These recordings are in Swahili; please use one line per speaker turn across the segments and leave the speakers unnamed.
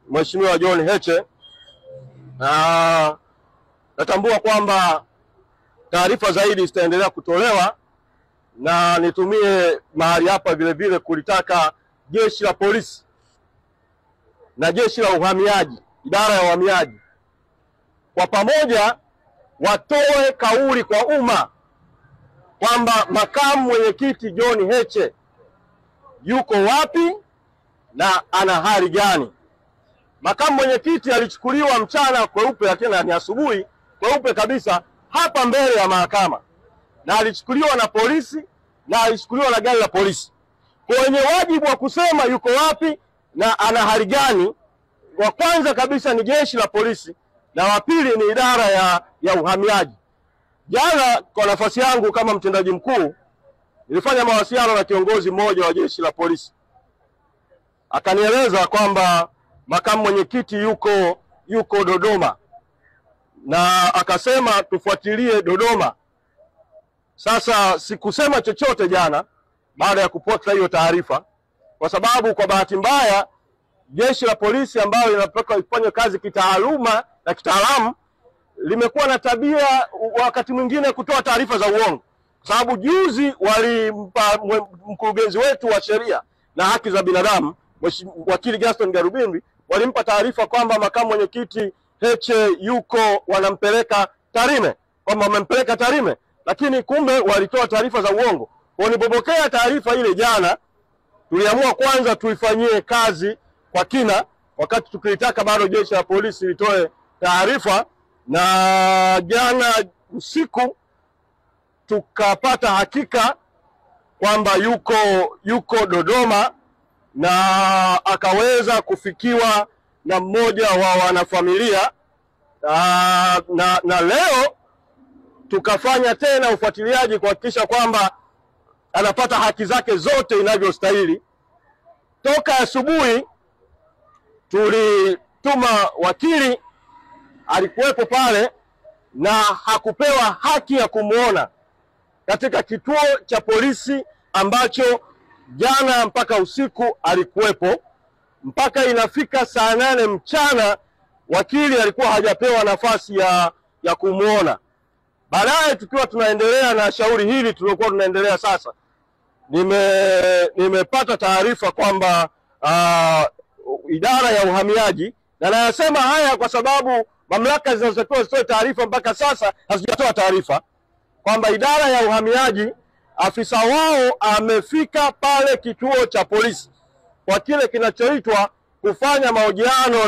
Mheshimiwa John Heche, na natambua kwamba taarifa zaidi zitaendelea kutolewa, na nitumie mahali hapa vile vile kulitaka jeshi la polisi na jeshi la uhamiaji, idara ya uhamiaji, kwa pamoja watoe kauli kwa umma kwamba makamu mwenyekiti John Heche yuko wapi na ana hali gani. Makamu mwenyekiti alichukuliwa mchana kweupe, lakini ni asubuhi kweupe kabisa hapa mbele ya mahakama, na alichukuliwa na polisi na alichukuliwa na gari la polisi. Kwa wenye wajibu wa kusema yuko wapi na ana hali gani, wa kwanza kabisa ni jeshi la polisi na wa pili ni idara ya uhamiaji. Jana kwa nafasi yangu kama mtendaji mkuu nilifanya mawasiliano na kiongozi mmoja wa jeshi la polisi, akanieleza kwamba makamu mwenyekiti yuko Dodoma, na akasema tufuatilie Dodoma. Sasa sikusema chochote jana baada ya kupokea hiyo taarifa, kwa sababu kwa bahati mbaya jeshi la polisi ambalo linapaswa kufanya kazi kitaaluma na kitaalamu limekuwa na tabia wakati mwingine kutoa taarifa za uongo. Kwa sababu juzi walimpa mkurugenzi wetu wa sheria na haki za binadamu Wakili Gaston Garubindi, walimpa taarifa kwamba makamu mwenyekiti Heche yuko wanampeleka Tarime, kwamba wamempeleka Tarime, lakini kumbe walitoa taarifa za uongo. Kwa nilipopokea taarifa ile jana, tuliamua kwanza tuifanyie kazi kwa kina, wakati tukilitaka bado jeshi la polisi litoe taarifa. Na jana usiku tukapata hakika kwamba yuko Dodoma, na akaweza kufikiwa na mmoja wa wanafamilia, na leo tukafanya tena ufuatiliaji kuhakikisha kwamba anapata haki zake zote inavyostahili. Toka asubuhi tulituma wakili, alikuwepo pale na hakupewa haki ya kumuona katika kituo cha polisi ambacho jana mpaka usiku alikuwepo. Mpaka inafika saa 8 mchana wakili alikuwa hajapewa nafasi ya kumuona. Baadaye tukiwa tunaendelea na shauri hili tuliokuwa tunaendelea sasa, nimepata taarifa kwamba idara ya uhamiaji, na nayasema haya kwa sababu mamlaka zinazotakiwa zitoe taarifa mpaka sasa hazijatoa taarifa, kwamba idara ya uhamiaji afisa wao amefika pale kituo cha polisi kwa kile kinachoitwa kufanya mahojiano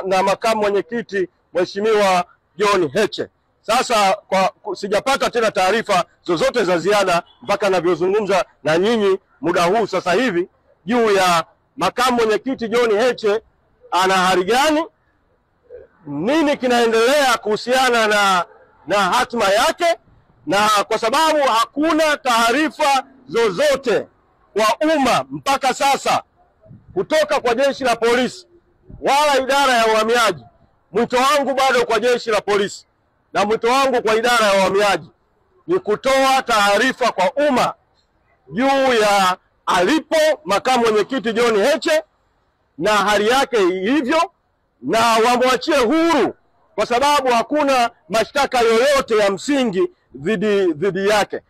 na makamu mwenyekiti Mheshimiwa John Heche. Sasa sijapata tena taarifa zozote za ziada mpaka ninavyozungumza na nyinyi muda huu sasa hivi juu ya makamu mwenyekiti John Heche ana hali gani, nini kinaendelea kuhusiana na hatima yake. Na kwa sababu hakuna taarifa zozote kwa umma mpaka sasa kutoka kwa jeshi la polisi wala idara ya uhamiaji, mwito wangu bado kwa jeshi la polisi na mwito wangu kwa idara ya uhamiaji ni kutoa taarifa kwa umma juu ya alipo makamu mwenyekiti John Heche na hali yake ilivyo, na wamwachie huru kwa sababu hakuna mashtaka yoyote ya msingi dhidi yake.